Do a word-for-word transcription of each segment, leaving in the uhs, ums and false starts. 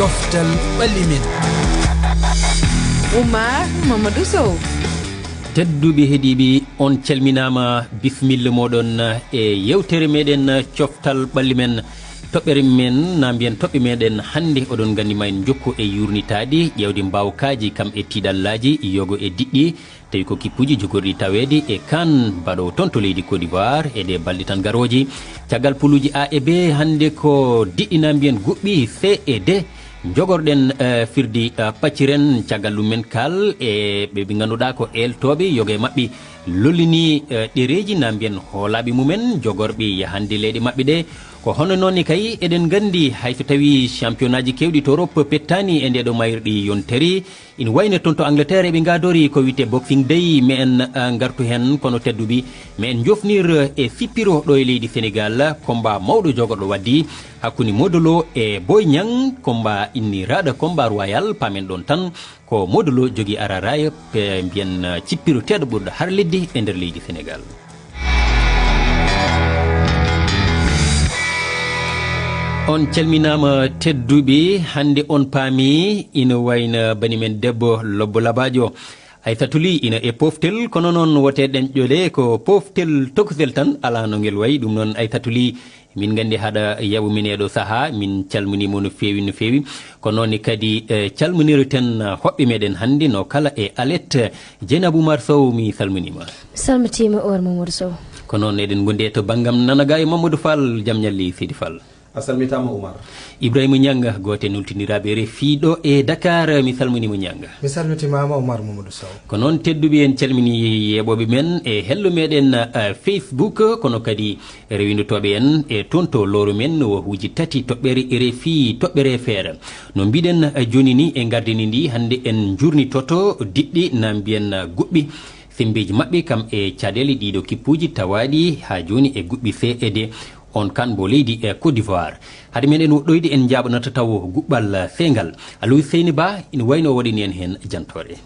Coftal ɓalli men. Oumar Mamadou Sow. Tedduɓe heɗiiɓe, on calminaama. Bismilla mooɗon e yewtere meɗen coftal ɓalli men. Toɓɓere men na mbiyen toɓɓe meɗen hannde, oɗon nganndi ma en njokku e yurnitaade ƴeewde mbaawkaaji kam e tiiɗallaaji yogo e diɗɗi, tawi ko kippuuji jogorɗi taweede e kan baɗoowo toon to leydi Côte d'Ivoire e ɗe balɗe tan garooji. Caggal puluuji A e B, hannde ko diɗɗi na mbiyen guɓɓi C e D. Njogorɗen eh, firdi eh, pacciren caggal ɗum men kal e ɓe ɓe ngannduɗaa ko eeltooɓe yoga e maɓɓe lollini eh, ɗereeji na mbiyen hoolaaɓe mumen jogorɓe yahande leyɗe maɓɓe ɗe. Ko hono noon ni kay eɗen nganndi hay so tawii championnaaji keewɗi to Europe pettaani e ndeeɗo maayirɗi yontere, ina wayno toon to Angleterre eɓe ngaadori ko wiyetee Boxing Day, me en eh, ngartu heen kono tedduɓe, me en njofnir e sippiro ɗo e leydi Sénégal, combat mawɗo jogorɗo waddi hakkunde Modou Lo e Boy Niang, combat inniraaɗo combat royal, paamen ɗoon tan ko Modou Lo jogii araraaya, pe mbiyen eh, cippiroteeɗo ɓurɗo harlidde e nder leydi Sénégal. On calminaama tedduɓe, hannde on paami ina wayna bani men debbo Lobbo Labaajo. Aysatu Ly ina e poftel, kono noon wote ɗen ƴole ko poftel tokosel tan, alaa no ngel wayi. Ɗum noon Aysatu Ly, min nganndi haɗa yaɓu min e ɗo sahaa, min calminiima no feewi no feewi. Ko noon ne kadi eh, calmonirten hoɓɓe meɗen hannde no kala e alet. Jeynaba Oumar Sow, mi salminiima. Salmitiima Oumar Mamadou Sow. Ko noon eɗen ngondi e to banngam nanaga e Mamadou Fall, jam ñalli Sidi Fall. A salmitaama Oumar. Ibrahima Niang, gooto e nultindiraaɓe R F I ɗo e Dakar, mi salminiima Niang. Mi salmitimaama Oumar Mamadou Sow. Ko noon tedduɓe en calmini yeeɓooɓe men e hello meɗen eh, Facebook, kono kadi rewindotooɓe en e toon to lowru men wahuuji tati toɓɓere R F I toɓɓere F R. No mbiɗen eh, jooni ni e ngardini ndi hannde en njurnitoto diɗɗi na mbiyen eh, guɓɓi, sembeeji maɓɓe kam e caɗeele ɗiɗo kippuuji tawaaɗi haa jooni e guɓɓi C E D. On kan mbo leydi e Côte d'Ivoire. Hade men en woɗɗoyde en njaaɓanata tawo guɓɓal seengal. Aliou Seyni Ba ina wayno waɗani en heen jantoore.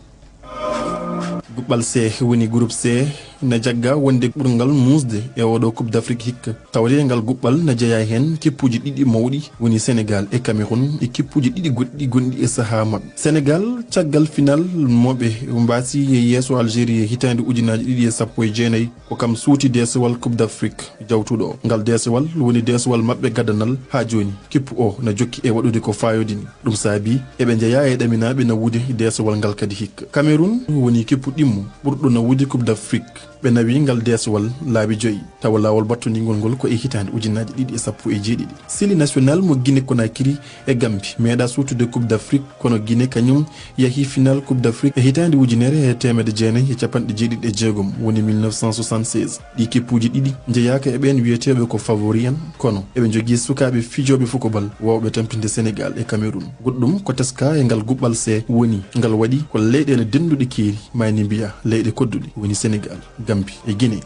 Guɓɓal C woni groupe C na jagga wonde ɓurngal muusde e oɗo Coupe d'Afrique hikka. Tawde ngal guɓɓal na jeyaa heen kippuuji ɗiɗi mawɗi woni Sénégal e Cameroun e kippuuji ɗiɗi goɗɗi gonɗi e sahaa maɓɓe. Sénégal caggal final mo ɓe mbaasi yeeso Algérie e hitaande ujunaaji ɗiɗi e sappo e jeenayi. Ko kam suuti deesewal Coupe d'Afrique jawtuɗo o. Ngal deesewal woni deesewal maɓɓe gadanal haa jooni. Kippu o na jokki e waɗude ko faayoodi ni. Ɗum saabii eɓe njeyaa e ɗaminaaɓe nawude deesewal ngal kadi hikka. Cameroun woni kippu ɗimmo ɓurɗo nawude Coupe d'Afrique. Ɓe nawi ngal deesewal laabi joyi, tawa laawol battondiingol ngol ko e hitaande ujunaaji ɗiɗi e sappo e jeeɗiɗi. Sili national mo Guinée Conakry e Gambie meeɗaa suutude Coupe d'Afrique, kono Guinée kañum yahi final Coupe d'Afrique e hitaande ujunere e teemedde jeenayi e capanɗe jeeɗiɗi e jeegom, woni mille neuf cent soixante-seize. Ɗii kippuuji ɗiɗi njeyaaka e ɓeen wiyeteeɓe ko favori en, kono eɓe njogii sukaaɓe fijooɓe fukobal waawɓe tampinde Sénégal e Cameroun. Goɗɗum ko teskaa e ngal guɓɓal C woni ngal waɗi ko leyɗeele dennduɗe keeri, maa ni mbiyaa leyɗe kodduɗe, woni Sénégal, Gambie e Guinée.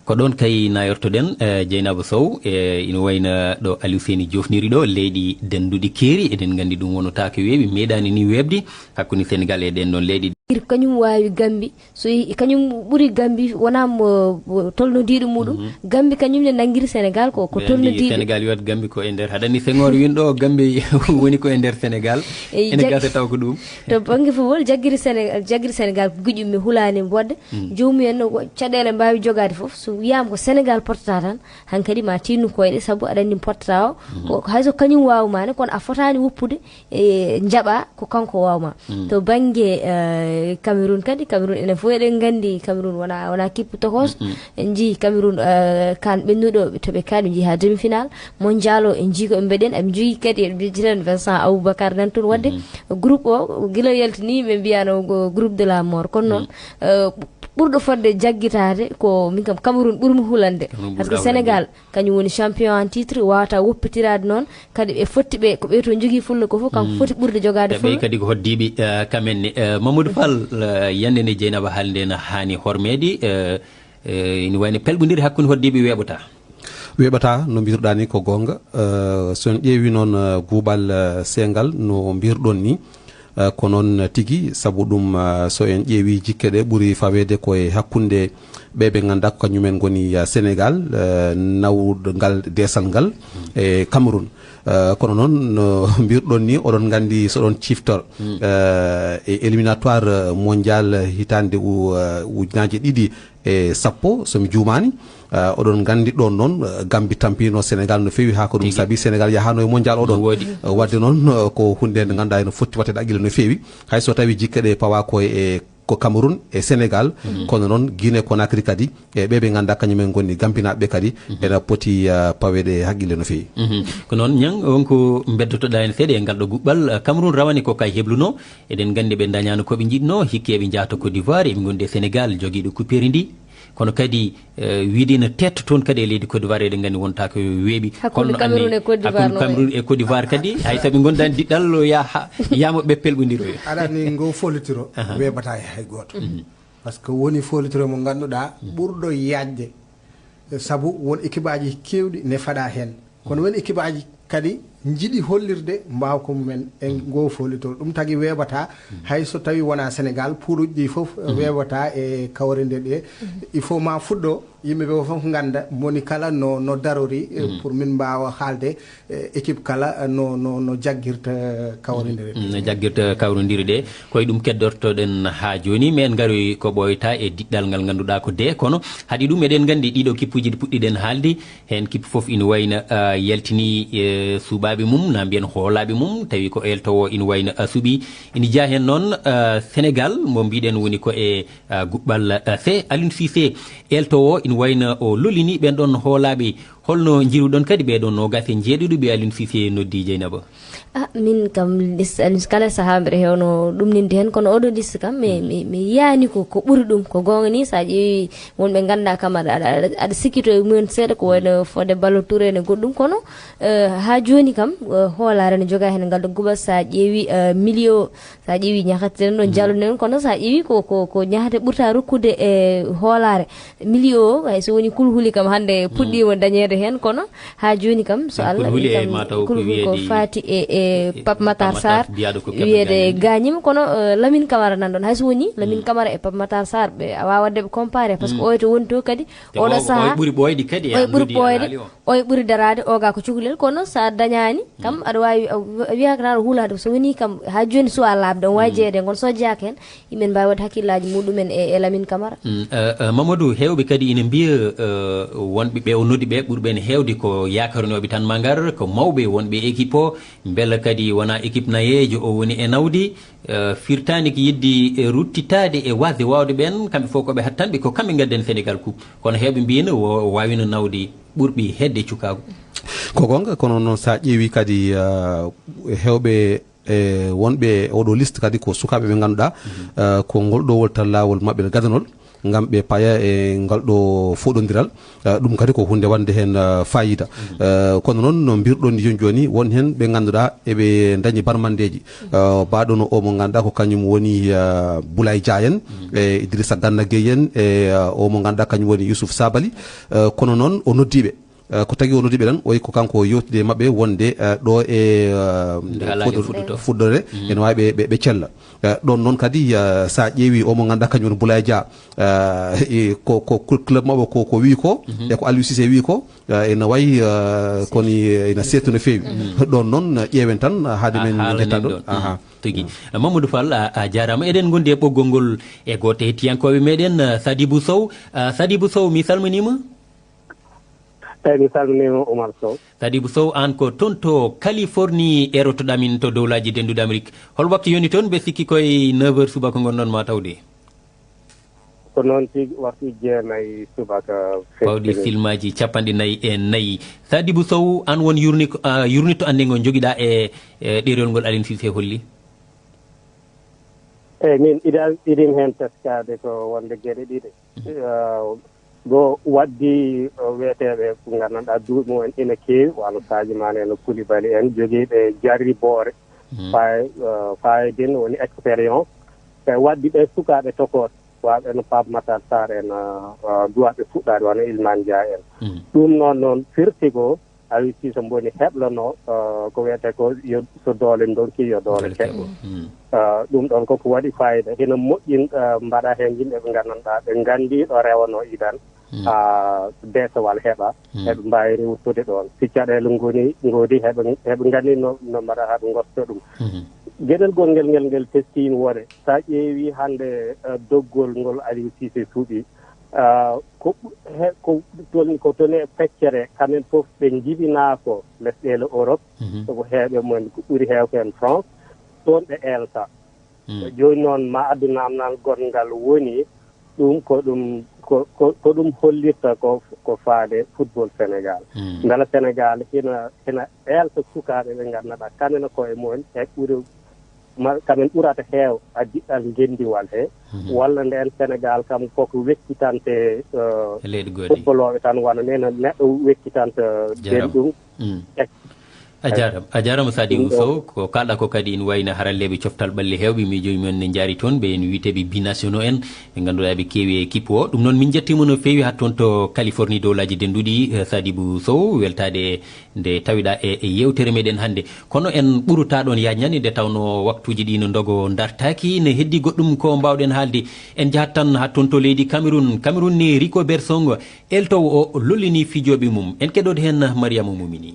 Ko ɗoon kay nayortoɗen eh, Jeynaba Sow, eh, ina wayna ɗo Aliou Seyni jofniri ɗo leyɗi dennduɗi keeri, eɗen nganndi ɗum wonata ko weeɓi, meeɗaani ni weeɓde hakkunde Sénégal e ɗeen ɗoon leyɗi. Ir kañum waawi Gambi, so i- kañum ɓuri Gambi wonaa mo mo tolnodiiɗo muɗum. Gambi kañum ne nanngiri Sénégal ko ko Ɓe anndi tolnodiiɗo. Sénégal wiwat Gambi ko e nder, haɗa anndi Senghor win ɗo Gambi woni ko e nder Sénégal. Eyi, ene jag- gasa taw ko ɗum. To bannge football jaggiri Sénégal, jaggiri Sénégal ko guƴum mi hulaani mbodde. Joomum en no caɗeele mbaawi jogaade fof, so wiyaama ko Sénégal pottata tan, hankadi ma tiinnu koyɗe, sabu aɗa anndi pottata o ko hay so kañum waawmaani, kono a fotaani woppude e njaɓa ko kanko waawma. To bannge eh, Cameroun kadi, Cameroun enen fof eɗen nganndi Cameroun wona wona kippu tokos. En njii Cameroun eh, kan ɓennuɗo to ɓe kaɗi njii haa demi final. Mondial o en njii ko ɓe mbaɗen, aɓe njogii kadi eɓe mbiyetiren Vincent Aboubacar nan toon waɗde groupe o gila yaltini ɓe mbiyano groupe de la mort, kono noon eh, ɓurɗo fodde jaggitaade ko min kam Cameroun ɓurmi hulande. Par ce que Sénégal kañum woni champion en titre, wawata woppitiraade noon. Kadi ɓe fotti ɓe ko ɓe to njogii fulla ko fof kanko foti ɓurde jogaade fulla. Ɓe kadi ko hoddiiɓe eh, kamen ne. Eh, Mamadou Fall, eh, yande nde Jeynaba haalde na haani hormeede, eh, eh, ina wayno pelɓondiri hakkunde hoddiiɓe weeɓata. Weeɓata no mbirɗaa ni ko goonga. Eh, so en ƴeewi noon eh, guuɓal eh, seengal no mbirɗon ni, Eh, ko noon tigi, sabu ɗum, eh, so en ƴeewi jikke ɗe ɓuri faweede ko e hakkunde ɓe ɓe ngannduɗaa ko kañumen ngoni, eh, Senegal, eh, nawgal desal ngal e Cameroun. Eh, kono noon, no mbirɗon ni, oɗon nganndi so ɗon ciftor, eh, e éliminatoire, eh, mondial hitaande u-, eh, ujunaaji ɗiɗi e sappo, so mi juumaani. Eh, oɗon nganndi ɗoon noon, eh, Gambi tampino Senegal no feewi haa ko ɗum Tigi. Sabi Senegal yahaano e mondial oɗon. No woodi. Eh, wadde noon, eh, ko huunde nde ngannduɗaa ene fotti waɗteede haqqille no feewi. Hay so tawi jikke ɗe pawa ko e, ko Cameroun e Senegal, kono noon Guinée Conakry kadi, e ɓe ɓe ngannduɗaa kañumen ngoni Gambinaaɓe kadi, ena poti, eh, paweede e haqqille no feewi. Mhm. Ko noon, Ñang, won ko mbeddotoɗaa en seeɗa e ngal ɗo guɓɓal. Eh, Cameroun rawani ko kay hebluno. Eɗen nganndi ɓe ndañaano ko ɓe njiɗno, hikki eɓe njahta Côte d'Ivoire, eɓe ngondi e Senegal, jogiiɗo coupeeri ndi. Kono kadi, eh, wiide ina teetto toon kadi e leydi Côte d'Ivoire, eɗen nganndi wonta ko weeɓi. Hakkunde Kono Cameroun anni, e Côte d'Ivoire hakkunde no Cameroun e Côte d'Ivoire kadi, hay so ɓe ngondaani diɗɗal, yo yaha, yamo ɓe pelɓondiroyo. Aɗa anndi ngo foolitiro, Aha. weeɓata e hay gooto. Mhm. Par ce que woni foolitiro mo ngannduɗaa, ɓurɗo yaajde. Sabu won équipe aji keewɗi ne faɗa heen. Kono won équipe aji kadi njiɗi hollirde mbaawka mumen e ngoo foolitoro. Ɗum tagi weeɓata, hay so tawi wonaa Senegal, puuruuji ɗi fof weeɓata e kawrinde ɗe. Il faut ma fuɗɗo, yimɓe ɓe fof ngannda, moni kala no, no darori, eh, pour min mbaawa haalde, eh, équipe kala, eh, no, no, no jaggirta kawrinde ɗe. Mm, no jaggirta kawrondire ɗe. Ko e ɗum keddortoɗen haa jooni. Men ngaroyi ko ɓooyta e diɗɗal ngal ngannduɗaa ko de. Kono haɗi ɗum, eɗen nganndi ɗiɗo kippuuji ɗi puɗɗiɗen haalde. Heen kippu fof ina wayno, ah, yaltini, eh, suɓaaɓe mum, na mbiyen hoolaaɓe mum, tawi ko eeltoowo ina wayno, ah, suɓii. Ina jeyaa heen noon, ah, Senegal, mo mbiɗen woni ko e, ah, guɓɓal, ah, C. Aliou Cissé, eeltoowo ina wayno o lolini ɓeen ɗoon hoolaaɓe. Holno njiruɗon kadi ɓee ɗoon noogaas e njeeɗiɗo ɓe Aliou Cissé noddi, Jeynaba? Ah, min kam, lis-, alis-, kala sahaa mbiɗa heewno ɗumninde heen, kono oɗo liste kam, mi, mi, mi yiyaani ko, ko ɓuri ɗum. Ko goonga ni, so a ƴeewi wonɓe ngannduɗaa kam, aɗa, aɗa, aɗa, aɗa sikkito e mumen seeɗa, ko wayno Fodé Ballo Touré en e goɗɗum, kono, eh, haa jooni kam, eh, hoolaare ne jogaa heen ngal ɗo guɓal. So a ƴeewi, eh, milieu, so a ƴeewi ñahaten ɗo, jalluɗen, kono so a ƴeewi ko, ko, ko ñahate ɓurta rokkude e hoolaare. Milieu o, hay so woni kulhuli kam hannde puɗɗiima dañeede heen, kono haa jooni kam, so Ay, Allah kulhuli jaɓi e kam, ma taw ko kulhuli ko wiyeede faati e, e e Pape Matar Sarr, biyaaɗo ko Kebbe wiyeede Gagnane. Gaañiima, kono, eh, Lamine Camara nan ɗoon. Hay so woni Lamine Camara e Pape Matar Sarr, ɓe a waawat waɗde ɓe comparé, par ce que oyo to woni to kadi, Te oɗo o, sahaa, oyo ɓuri ɓooyde kadi e oyo ɓuri andude e ɓooyde, alaali o. Oyo ɓuri daraade, oga ko cukalel, kono so a dañaani kam, aɗa waawi, a wi-, a wiyaaka tan aɗa hulaade, so woni kam, haa jooni so a laaɓde, on waawi jeyeede, kono so jeyaaka heen, yimɓe mbaawi waɗde hakkillaaji muɗumen e, e Lamine Camara. Mm, eh, eh, Mamadou, heewɓe kadi ina mbiya, eh, wonɓe ɓe o noddi ɓe, ɓurɓe ene heewde ko yaakarinooɓe tan ma ngar, ko mawɓe wonɓe e équipe o, mbela kadi wonaa équipe nayeejo o woni e nawde, eh, firtaani ko yidde, eh, ruttitaade e waasde waawde ɓeen, kamɓe fof ko ɓe hattanɓe, ko kamɓe ngadden Senegal Coupe. Kono heewɓe mbiya no wo-, waawino nawde ɓurɓe hedde cukaagu. Ko goonga, kono noon so a ƴeewi kadi, eh, heewɓe e wonɓe e oɗo liste kadi ko sukaaɓe ɓe ngannduɗaa, eh, ko ngol ɗowol tan laawol maɓɓe gadanol ngam ɓe paya e ngal ɗo foɗondiral. Eh, ɗum kadi ko huunde wonde heen, eh, faayiida. Eh, kono noon no mbirɗon jooni jooni, won heen ɓe ngannduɗaa eɓe ndañi barmandeeji. Eh, baɗono o mo ngannduɗaa ko kañum woni, eh, Boulaye Dia en, e Idrissa Gana Gueye en, e, eh, o mo ngannduɗaa kañum woni Youssouf Sabaly. Eh, kono noon o noddiiɓe. Eh, ko tagi o noddi ɓe tan, o wi ko kanko o yewtide e maɓɓe wonde, eh, ɗo e, eh, Nde alaaji fuɗɗoto. Fuɗɗoto, ene waawi ɓe, ɓe, ɓe cella. Eh, ɗoon noon kadi, eh, so a ƴeewi o mo ngannduɗaa kañum woni Boulaye Dia, eh, e ko, ko, ko club maɓɓe ko, ko wi ko, e ko Aliou Cissé wi ko, eh, ene wayi, eh, kono ene seerti no feewi. Ɗoon noon, eh, ƴeewen tan, eh, haade men njettan ɗoon. Aha. Tigi. Eh, Mamadou Fall, a, a jaaraama. Eɗen ngondi e ɓoggol ngol e gooto e hettiyankooɓe meɗen, eh, Sadibou Sow. Eh, Sadibou Sow, mi salminiima. Eeyi, mi salminiima, Oumar Sow. Sadibou Sow, aan ko toon to Californie, erotoɗaa min to Dowlaaji Dennduɗi Amerik. Hol waktu yoni toon? Mbeɗa sikki ko e neuf heures subaka ngonɗon maa tawde. Ko noon tigi, waktu jeenayi subaka. Pawɗi filmaaji capanɗe nayi e nayi. Sadibou Sow, aan won yurni-, ah, yurnitto annde ngo njogiɗaa e, e ɗeerol ngol Aliou Cissé holli? Eeyi, min iɗa, iɗin heen teskaade ko wonde geɗe ɗiɗi. Eh, ɗo waɗdi, eh, weeteeɓe ko nganndanɗaa duuɓi mumen ina keewi, wano Sadio Mané en, Koulibaly en, jogiiɓe jarriboore, fay-, eh, fayde no woni expérience. Ɓe waɗdi ɓe sukaaɓe tokooɓe, waɗɓe no Pape Matar Sarr en, eh, eh, duwaaɓe fuɗɗaade, wano Iliman Ndiaye en. Ɗum noon, noon firti ko Aliou Cissé mboni heblano, eh, ko wiyetee ko yo, so doole ndonki, yo doole keɓo. Eh, ɗum ɗon ko ko waɗi fayida. Hina moƴƴin, eh, mbaɗa heen yimɓe ɓe nganndanɗaa, ɓe nganndi ɗo rewano idan, haa deesewal heɓa, heɓe mbaawi rewtude ɗoon. Si caɗeele ngoni, ngoodi, heɓe, heɓe nganndi no, no mbaɗa haa ɓe ngosto ɗum. Geɗel gongel ngel, ngel teskiino wone, so a ƴeewi hannde, eh, doggol ngol Aliou Cissé suɓi, eh, ko ɓu-, he, ko tolni, ko tolni e feccere, kamen fof ɓe njibinaa ko lesɗeele Europe, sabu heewɓe mum en ko ɓuri heew ko en France, toon ɓe eelta. Jooni noon ma addu naamnal gonngal woni, ɗum ko ɗum, ko, ko, ko ɗum hollirta ko, ko faade football Sénégal. Mbela Sénégal hina, hina eelta sukaaɓe ɓe nganndanɗaa kamen e koye mumen e ɓuri ma-, kamen ɓurata heew a diɗɗal ngenndiwal he, walla ndeen Sénégal kam koko wekkitante, eh, e leyɗe goɗɗe, footballooɓe tan, wano ni no neɗɗo wekkitanta belɗum. A jaaraama, a jaaraama Sadibou Sow. Ko kaalɗaa ko kadi ina wayno haralleeɓe coftal ɓalli heewɓe, miijooji mumen ne njaari toon, ɓe en wiyetee ɓe binationaux en, ɓe ngannduɗaa ɓe keewi e équipe o. Ɗum noon min njettiima no feewi haa toon to Californie, dowlaaji denduɗi, eh, Sadibou Sow, weltaade nde tawiɗaa e, e yeewtere meɗen hannde. Kono en ɓurutaa ɗoon yaajnaade, nde tawnoo waktuuji ɗi no ndogo dartaaki, ne heddii goɗɗum ko mbaawɗen haalde. En njahat tan haa toon to leydi Cameroun. Cameroun ni Rico Bersong, eeltoowo o, lollinii fijooɓe mum. En keɗoto heen Mariama Mumini.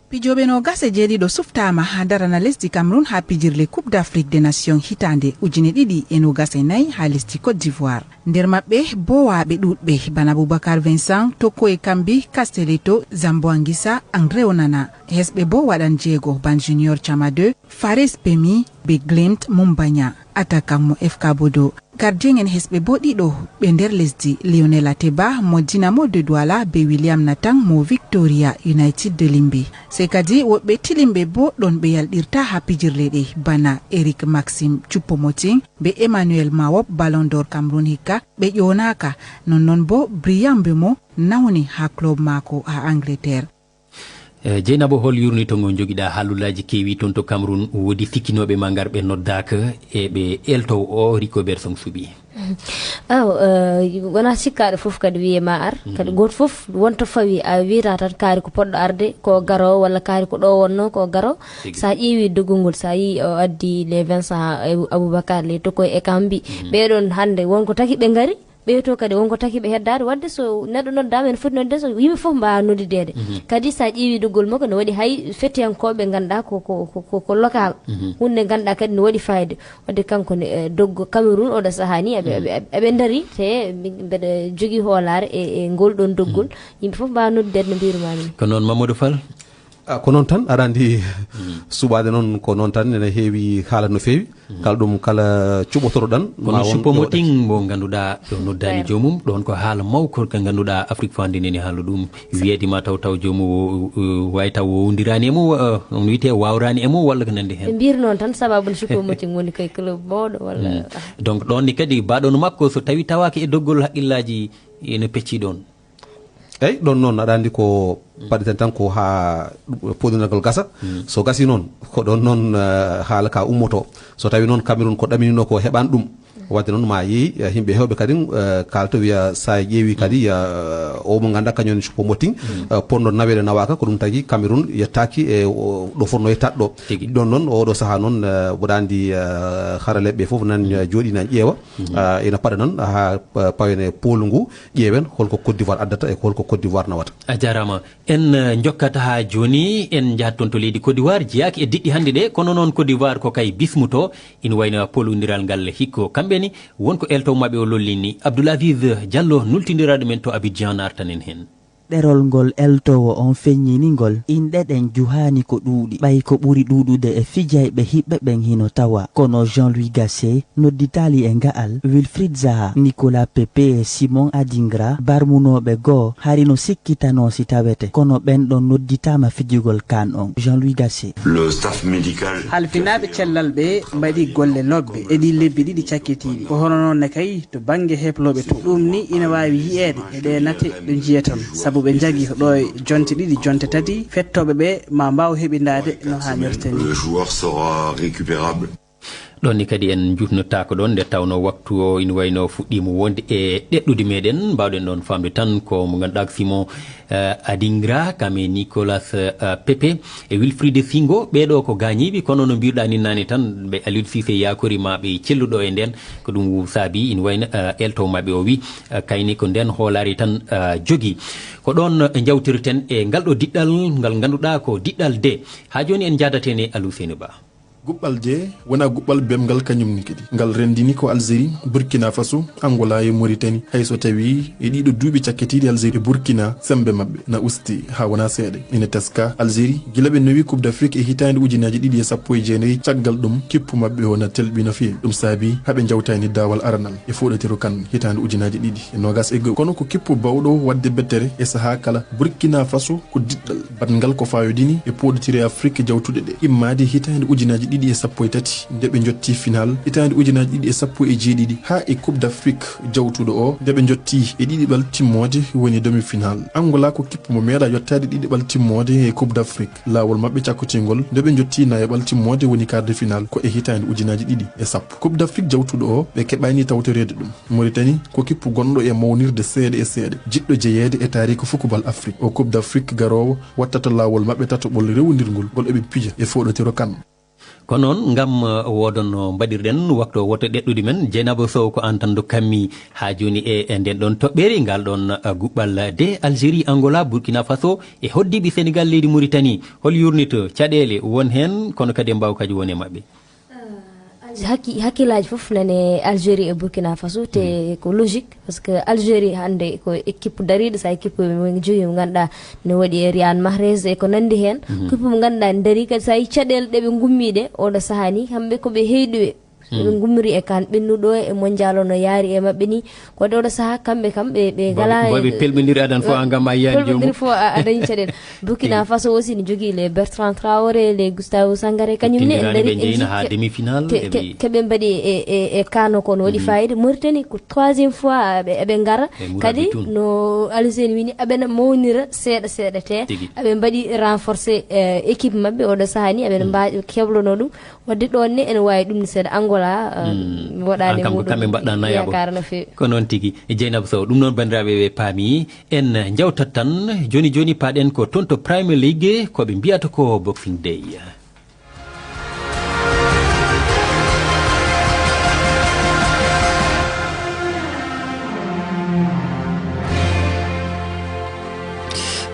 Pijooɓe noogas e jeeɗiɗo suftaama haa darana lesdi Cameroun haa pijirle Coupe d'Afrique des Nations hitaande ujine ɗiɗi e noogas e nayi haa lesdi Côte d'Ivoire. Nder maɓɓe, boowaaɓe ɗuuɗɓe, bana Aboubacar Vincent, Toko Ekambi, Castelletto, Zambo Anguissa, André Onana. Hesɓe boo waɗan jeego, ban Junior Chama deux, Fares Pemi, be Glimt Mumbanya, attaquant mo F K Bodo. Gardien en hesɓe boo ɗiɗo ɓe nder lesdi, Lionel Ateba mo Dinamo de Douala be William Nathan mo Victoria United de Limbe. Sey kadi woɗɓe tilimɓe boo ɗon ɓe yalɗirta haa pijirle ɗe, bana Eric Maxime Choupo-Moting be Emmanuel Mawop, Ballon d'Or Cameroun hikka, ɓe ƴoonaaka. Nonnon boo Brian Mbeumo nawni haa club maako haa Angleterre. Eh, Jeynaba, hol yurnitongo njogiɗaa haalullaaji keewi toon to Cameroun, woodi sikkinooɓe ma ngar ɓe noddaaka e ɓe eeltoowo o Rico Bersong suɓi? Aw, eh, wonaa sikkaaɗo fof kadi wiyee ma ar. Kadi gooto fof wonto fawi a wiyata tan kaari ko poɗɗo arde, ko garoowo, walla kaari ko ɗo wonnoo, ko garoo. Tigi. So a ƴeewi doggol ngol, so a yii o addi les Vincent Abou-, Aboubacar, les Toko Ekambi, ɓee ɗoon hannde won ko taki ɓe ngari, ɓee to kadi won ko taki ɓe heddaade. Waɗde so neɗɗo noddaama, ene foti nodde so yimɓe fof mbaawa noddideede. Kadi so a ƴeewi doggol makko, no waɗi hay fettiyankooɓe ngannduɗaa ko, ko, ko, ko, ko local. Huunde ngannduɗaa kadi no waɗi fayida. Waɗde kanko ne, eh, doggo Cameroun oɗo sahaa ni, eɓe, eɓe, eɓe, eɓe ndari, te min mbeɗa jogii hoolaare e, e ngol ɗoon doggol. Yimɓe fof mbaawa noddudeede no mbiirumaami ni. Ko noon, Mamadou Fall? Ah, ko noon tan, aɗa anndi, suɓaade noon ko noon tan, ene heewi haala no feewi. Kala ɗum kala cuɓotoroɗan, kono ma won Choupo-Moting mo ngannduɗaa ɗo noddaani joomum, ɗoon ko haala mawko ko ngannduɗaa Afrique fawande nani haala ɗum, wiyeede ma taw taw joomum o, o, o waawi taw wowondiraani e mum, wa-, on wiyetee waawraani e mum walla ko nanndi heen. Ɓe mbiyri noon tan sababu no Choupo-Moting woni koye club mawɗo walla. Donc ɗoon ni kadi mbaɗono makko so tawi tawaaka e doggol haqqillaaji ene pecci ɗoon. Eyi, ɗoon noon, aɗa anndi ko paɗeten tan ko haa ɗum, puɗɗinagol gasa. So gasii noon, ko ɗoon noon, eh, haala ka ummotoo. So tawii noon Cameroun ko ɗaminino ko heɓaani ɗum. Waɗde noon ma yii, eh, yimɓe heewɓe kadi, eh, kaalta wiya so a ƴeewi kadi, eh, o mo ngannduɗaa kañum woni Choupo-Moting, eh, potno naweede nawaaka, ko ɗum tagi Cameroun yettaaki e o, ɗo fotno yettaade ɗo. Tigi. Ɗoon noon, oɗo sahaa noon, eh, mboɗa anndi, eh, haraleeɓe fof nan, eh, jooɗii nan ƴeewa. Ah, ina paɗa noon haa pa-, pawen e pool ngu, ƴeewen holko Côte d'Ivoire addata e holko Côte d'Ivoire nawata. A jaaraama. En, eh, njokkat haa jooni, en njahat toon to leydi Côte d'Ivoire, jeyaaki e diɗɗi hannde ɗe, kono noon Côte d'Ivoire ko kay bismotoo, ina wayno poolondiral ngal hikko. Kamɓe ni, won ko eeltoowo maɓɓe o lollini. Abdoul Aziz Diallo, nultindiraaɗo men to Abidjan, artan en heen. Ɗerol ngol eltoowo on feññini ngol, inɗe ɗen juhaani ko ɗuuɗi, ɓay ko ɓuri ɗuuɗude e fijayɓe hiɓɓe ɓen hino tawa. Kono Jean-Louis Gasset nodditaali e nga'al, Wilfried Zaha, Nicolas Pepe e Simon Adingra, barmunooɓe goo, hari no sikkitanoo si tawete, kono ɓen ɗon nodditaama fijugol kan on. Jean-Louis Gasset. Le staff médical. Halfinaaɓe cellal ɓe mbaɗi golle lobbe e ɗii lebbi ɗiɗi cakkitiiɗi. Ko hono noon ne kay to bannge heblooɓe to. Ɗum ni ina waawi yi'eede e ɗee nate ɗo njiyaton, sabu ɓe njagii ko ɗo e jonte ɗiɗi, jonte tati, fettooɓe ɓe maa mbaaw heɓindaade no haanirta ni. Le joueur sera récupérable. Ɗon ne kadi en njuutnotaako ɗon, nde tawnoo waktu o ina wayi no fuɗɗiima wonde e ɗeɗɗude meɗen. Mbaawɗen ɗon faamde tan ko mo ngannduɗaa ko Simon, eh, Adingra, kam e Nicolas, eh, Pepe e Wilfried Singo. Ɓee ɗoo ko gaañiiɓe, kono no mbiruɗaa ni naane tan, ɓe Aliou Cissé yaakori ma ɓe celluɗo e ndeen. Ko ɗum saabi ina wayi no, eh, eltowo maɓɓe o wi, eh, kayne ko ndeen hoolaare tan, eh, jogii. Ko ɗoon njawtirten e ngal ɗo diɗɗal, ngal ngannduɗaa ko diɗɗal de. Haa jooni en njaadat heen e Aliou Seyni Ba. Guɓɓal je wonaa guɓɓal bemngal kañum ne kadi. Ngal renndini ko Algérie, Burkina Faso, Angola e Mauritanie. Hay so tawii e ɗiɗo duuɓi cakkitiiɗi Algérie e Burkina semmbe maɓɓe na usti haa wonaa seeɗa. Ina teska Algérie gila ɓe nawi Coupe d'Afrique e hitaande ujunaaji ɗiɗi e sappo e jeenayi, caggal ɗum kippu maɓɓe o na telɓi no feewi. Ɗum saabi haa ɓe njawtaani daawal aranal e fooɗotiro kan hitaande ujunaaji ɗiɗi e noogas e go'o. Kono ko kippu baawɗo waɗde bettere e sahaa kala. Burkina Faso ko diɗɗal baɗngal ko fayodini e pooɗotire Afrik jawtuɗe ɗe, immaade hitaande ujunaaji ɗiɗi e sappo e tati, nde ɓe njotti final, hitaande ujunaaji ɗiɗi e sappo e jeeɗiɗi, haa e Coupe d'Afrique jawtuɗo o, nde ɓe njotti e ɗiɗi ɓal timmoode, woni demi-final. Angola ko kippu mo meeɗa yottaade ɗiɗi ɓal timmoode e Coupe d'Afrique. Laawol maɓɓe cakkotingol, nde ɓe njotti nayaɓal timmoode, woni quart de finale, ko e hitaande ujunaaji ɗiɗi e sappo. Coupe d'Afrique jawtuɗo o, ɓe keɓaani tawtoreede ɗum. Mauritanie ko kippu gonɗo e mawnirde seeɗa e seeɗa, jiɗɗo jeyeede e taariika fukubal Afrik. O Coupe d'Afrique garoowo wattata laawol maɓɓe tataɓol rewondirngol, ngol eɓe pija e fooɗotiro kan. Ko noon, ngam, eh, wooda no mbaɗirɗen waktu o woto ɗeɗɗude men, Jeynaba Sow ko aan tan ndokkatmi haa jooni e, e ndeen ɗoon toɓɓere, ngal ɗoon, eh, guɓɓal de Algérie, Angola, Burkina Faso e hoɗdiiɓe Senegal, leydi Mauritanie. Hol yurnito caɗeele won heen, kono kadi en mbaawa kadi won e maɓɓe? Alg-, hakki-, hakkillaaji fof nane Algérie e Burkina Faso, te ko logique, parce que Algérie hannde ko équipe dariiɗo, so a équipe mo jogi mo ngannduɗaa ne waɗi e Riyad Mahrez e ko nanndi heen. Ko équipe mo ngannduɗaa ne darii, kadi so a yii caɗeele ɗe ɓe ngummi ɗe, oɗo sahaa ni, kamɓe ko ɓe heyɗuɓe. Ɓe ngummiri e kan ɓennuɗo e mondial o no yaari e maɓɓe ni. Ko waɗi oɗo sahaa kamɓe kam ɓe, ɓe ngalaa mboɓe pelɓondiri adan fof a ngam a yiyaani joomum. Pelɓondiri fof a, a dañi caɗeele. Burkina Faso aussi ne jogii les Bertrand Traoré, les Gustavo Sangaré, kañum ne en darii en jeyna haa demi-finale, ke-, ke-, keɓe mbaɗi e, e, e kano ko no waɗi fayida. Mauritanie ko troisième fois eɓe, eɓe ngara. Kadi no Algérie wini, eɓe na mawnira seeɗa seeɗa te. Eɓe mbaɗi renforcer, eh, équipe maɓɓe oɗo sahaa ni, eɓe na mba-, keblono ɗum. Wadde ɗoon ne ene waawi ɗum ne seeɗa. Angola, eh, mi waɗaani e muɗum yaakaar no feewi. Ko noon tigi. Jeynaba Sow, ɗum noon banndiraaɓe ɓe paami. En njawtat tan jooni jooni, paaɗen ko toon to Premier League, ko ɓe mbiyata ko Boxing Day.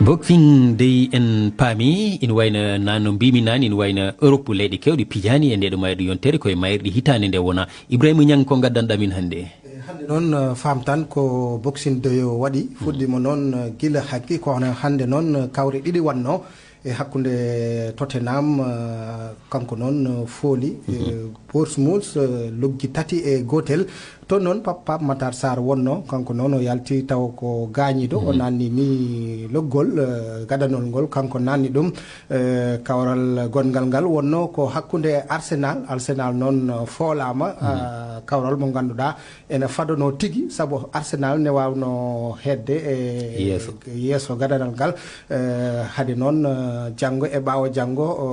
Boxing Day en paami, ina wayno naan no mbiimi naan, ina wayno Europe leyɗe keewɗe pijaani e ndeeɗo mayirɗe yontere, ko e mayirɗe hitaande nde wona. Ibrahima Niang, ko ngaddanɗaa min hannde? E hannde noon, eh, faam tan ko Boxing Day o waɗi, fuɗɗiima noon, eh, gila hakke, ko hono hannde noon, eh, kawre ɗiɗi wannoo. E hakkunde Tottenham, eh, kanko noon, eh, fooli, eh, Portsmouth, eh, loggi tati e gootel. Toon noon Pap-, Pape Matar Sarr wonnoo, kanko noon o yalti taw ko gaañiiɗo, o naanni ni loggol, eh, gadanol ngol, kanko naanni ɗum. Eh, kawral gonngal ngal wonnoo ko hakkunde Arsenal, Arsenal noon, eh, foolaama, ah, kawral mo ngannduɗaa ene fadonoo tigi, sabu Arsenal ne waawnoo heedde e yeeso, yeeso gadanal ngal. Eh, hade noon, eh, janngo e ɓaawo janngo, o,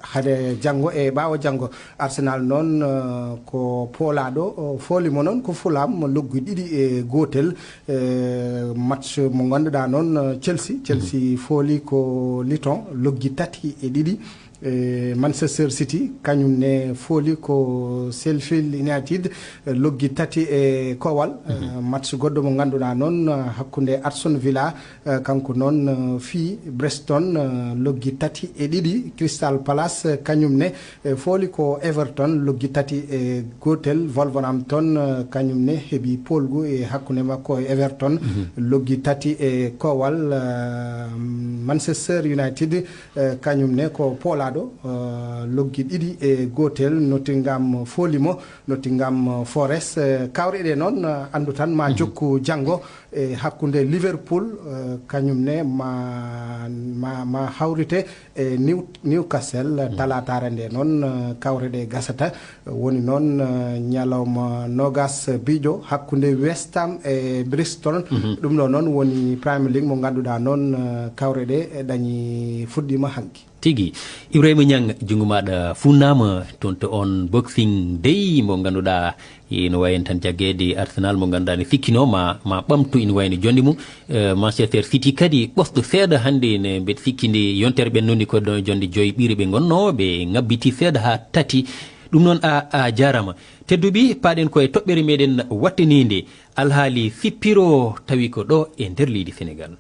hade janngo e ɓaawo janngo, Arsenal noon, eh, ko poolaaɗo, o, fooli mo noon ko Fulham, loggi ɗiɗi e gootel. Eh, match mo ngannduɗaa noon, eh, Chelsea, Chelsea fooli ko Luton, loggi tati e ɗiɗi. E Manchester City, kañum ne fooli ko Sheffield United, eh, loggi tati e kowal. Eh, match goɗɗo mo ngannduɗaa noon, eh, hakkunde Aston Villa, eh, kanko noon, eh, fii Preston, eh, loggi tati e ɗiɗi. Crystal Palace, eh, kañum ne, eh, fooli ko Everton, loggi tati e gootel. Wolverhampton, eh, kañum ne heɓi poolgu e hakkunde makko e Everton, loggi tati e kowal. Eh, Manchester United, eh, kañum ne ko poolaaɗo, eh, loggi ɗiɗi e gootel. Nottingham fooli mo, Nottingham Forest. Eh, kawre ɗe noon, eh, anndu tan ma jokku janngo e hakkunde Liverpool, eh, kañum ne ma, ma, ma hawrite e New-, Newcastle, talaataare nde noon, eh, kawre ɗe gasata. Woni noon, eh, ñalawma noogas biijo hakkunde West Ham e Bristol. Ɗum ɗo noon woni Premier League mo ngannduɗaa noon, eh, kawre ɗe, eh, dañi fuɗɗiima hanki. Tigi. Ibrahima Niang, junngo maaɗa funnaama toon to on Boxing Day mo ngannduɗaa ina wayi en tan jaggeede Arsenal mo ngannduɗaa ne sikkinoo ma ma ɓamtu ina wayno jonde mum. Eh, Manchester City kadi ɓosɗo seeɗa hannde ne mbeɗa sikki nde yontere ɓennunde ko ɗo jonde joyi ɓiire ɓe ngonnoo ɓe ŋabbiti seeɗa haa tati. Ɗum noon a a jaaraama. Tedduɓe, paaɗen ko e toɓɓere meɗen wattaniinde alhaali sippiro tawi ko ɗo e nder leydi Senegal.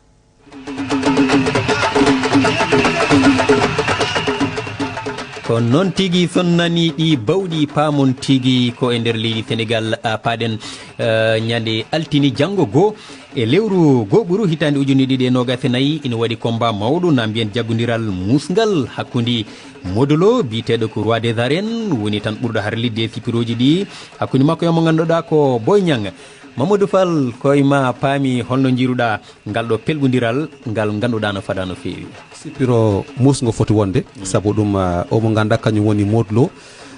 Ko noon tigi sonnani ɗi bawɗi paamon tigi ko e nder leydi Senegal a paɗen eh, ñande altini janngo goo e lewru goo ɓuru hitaande ujunni ɗiɗi e noogas e nayi ina waɗi combat mawɗo na mbiyen jaggondiral musngal hakkunde modulo biyeteeɗo ko roi des arènes woni tan ɓurɗo harlidde e sipiroji ɗi hakkunde makko e mo ngannduɗaa ko Boy Niang. Mamadou Fall koye ma paami holno njiruɗaa ngal ɗo pelɓondiral ngal ngannduɗaa no fada no feewi. Sipiro muusngo foti wonde sabu ɗum uh, omo ngannda kañum woni modlo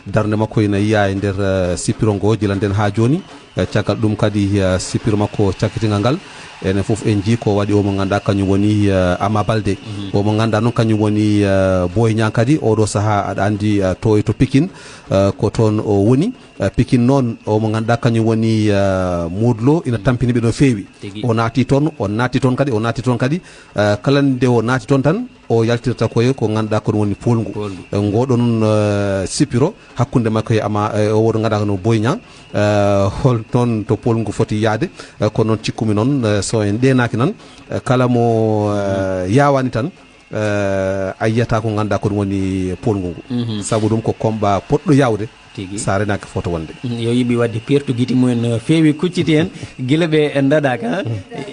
darnde makko ina yiya e nder uh, sipiro ngo jilanden ha joni. Uh, caggal ɗum kadi uh, sipiro makko cakkitingal ngal enen fof en jii ko waɗi omo ngannda kañum woni uh, Ama Balde. Omo ngannda noon kañum woni uh, Boy Niang kadi oɗo saaha aɗa anndi uh, to e to Pikine uh, ko toon o woni. Eh, Pikin noon o mo ngannduɗaa kañum woni eh, Modou Lo ina tampini ɓe no feewi. Tigi. O naati toon, o naati toon kadi, o naati toon kadi. Eh, kala nde o naati toon tan o yaltirta koye ko ngannduɗaa ko ɗum woni poolngu. Poolngu. Eh, ngoɗon eh, sipiro hakkunde makko e ama eh, o woɗo ngannduɗaa ko no Boy Niang. Eh, hol toon to poolngu foti yaade. Eh, kono noon cikkumi noon eh, so en ɗeenaaki tan eh, kala mo eh, yaawaani tan eh, a yiyata ko ngannduɗaa ko ɗum woni poolngu ngu. Mhm. Sabu ɗum ko combat poɗɗo yaawde. Tigi. Sa renaki foto wonde. Mm, yo yimɓe wadde pertu giti mumen no feewi kucciti hen gila ɓe ndaɗaka.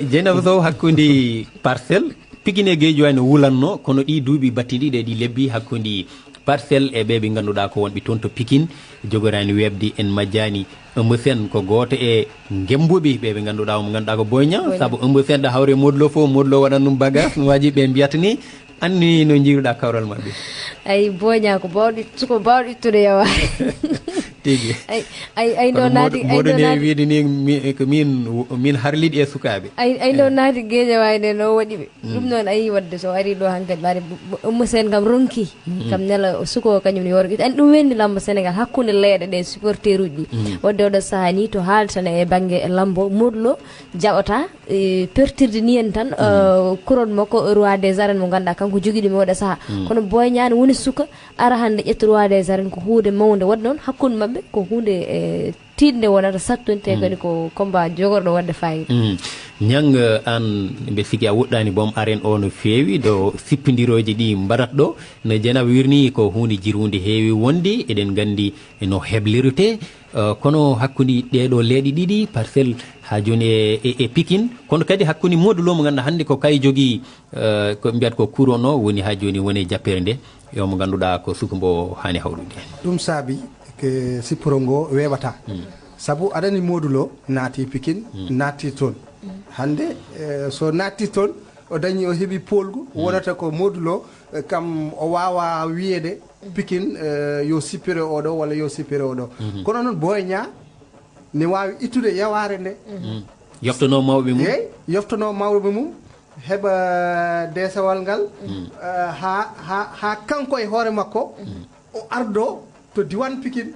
Dieynaba Sow hakkude Parcelles Pikine e Guédiawaye no wulanno kono ɗi duuɓi battiɗi ɗe ɗi lebbi hakkude Parcelles e ɓe ɓe ngannduɗaa ko wonɓe toon to Pikine jogorani weɓde en majjani Eumeu Sène ko gooto e ngembuɓe ɓe ɓe ngannduɗaa omo ngannduɗaa ko Boy Niang. Boy Niang. Sabu Eumeu Sène ɗo hawre Modou Lo fof Modou Lo waɗan ɗum bagage no waji ɓe mbiyata ni. Anni no njiiruɗaa kawral maɓɓe? Ay boña ko bawɗo ittu ko bawɗo ittude yawa. Tigi. Ay ay ay no naati ay no naati wiide ni mi ko min min harliɗi e sukaaɓe. Ay ay no naati geejawaay nde no waɗi ɓe. Ɗum noon ayi wadde so ari ɗo hankadi ɓaade umma seen kam ronki. Kam nela suko kañum ni worgo an ɗum wenni lambo Sénégal hakkunde leeɗe ɗe supporteruji ɗi. Wadde oɗo saha ni to haaltana e bangge lambo modlo jaɓata. Pertirde ni en tan couronne makko roi des arènes mo ganduɗa kanko jogui ɗum e oɗo saaha. Kono boyña ne woni suka ara hande ƴetta roi des arènes ko hunde mawde wadde noon hakkude mabɓe ko hunde tiɗde wonata sattunte kadi ko combat jogorɗo wadde fayida. Ñang an mbe siki a woɗɗani boom aren o no feewi ɗo sippidiroji ɗi mbaɗat ɗo no jenaba wirni ko hunde jirwunde heewi wonde eɗen gandi no heblirte. Kono hakkunde ɗeeɗo leeɗe ɗiɗi Parcelles ha joni e e Pikine kono kadi hakkunde Modou Lo mo ganduɗa hande ko kay jogui ko mbiyat ko couronne o woni ha joni woni e jappere nde yo mo ganduɗa ko suka mbo hani hawrude. Ɗum saabi ke sipporo ngo weeɓata sabu aɗani Modou Lo naati Pikine naati toon hande so naati toon o dañi o heɓi polgu wonata ko Modou Lo kam o wawa wiyede Pikin yo sippire oɗo walla yo sippire oɗo kono noon boya ña ne wawi ittude yaware nde. Yoftono mawɓe mum. Eyyi yoftono mawɓe mum heɓa desawal ngal ha ha ha kanko e hoore makko o ardo to diwan Pikin.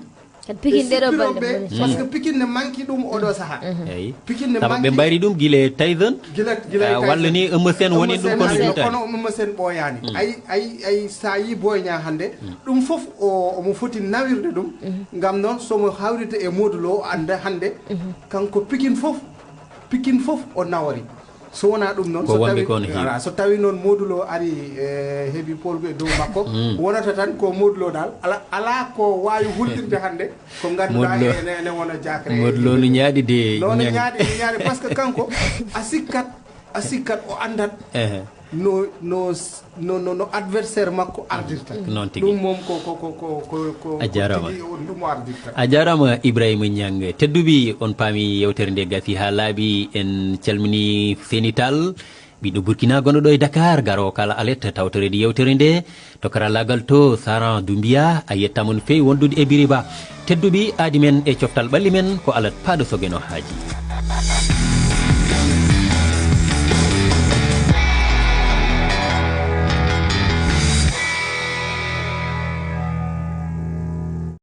Pikin ɗeɗo balɗe parce que Pikin ne manki ɗum oɗo saha. Eyyi Pikin ne sabu ɓe manki mbayri ɗum gila e Tyson. Gila gila e Tyson. Walla ni Eumeu Sène woni ɗum kono Eumeu Sène ɓitani. Kono Eumeu Sène ɓoyani ay ay ay sa yi boyña hande ɗum fof o omo foti nawirde ɗum. Ngam noon somo hawride e Modou Lo o anda hande kanko Pikin fof Pikin fof o nawori. So wona ɗum noon ko so wonɓe tawi ko no heewi. Voilà, so tawi noon Modou Lo ari e heewi polgu e dow makko wonata tan ko Modou Lo dal ala ala ko wawi hullirde hande ko ganduɗa Modou Lo. Ene ene wona jakre Modou Lo no ñaaɗi de no no ñaaɗi. Ñaaɗi no ñaaɗi parce que kanko a sikkat a sikkat o andat. Ehe. No no no no no adversaire makko ardirta. Noon tigi. Ɗum moom ko ko ko ko ko ko A jarama. Tigi on ɗum o ardirta. A jarama Ibrahima Niang tedduɓe on paami yewtere nde gasi ha laaɓi en calmini Senital ɓiɗɗo Burkina gonɗo ɗo e Dakar garowo kala alet tawtoreede yewtere nde to karallagal to Saran Doumbia a yettama no feewi wondude e Biriba tedduɓe aadi men e coftal ɓalli men ko alat paaɗo sogeno haaji.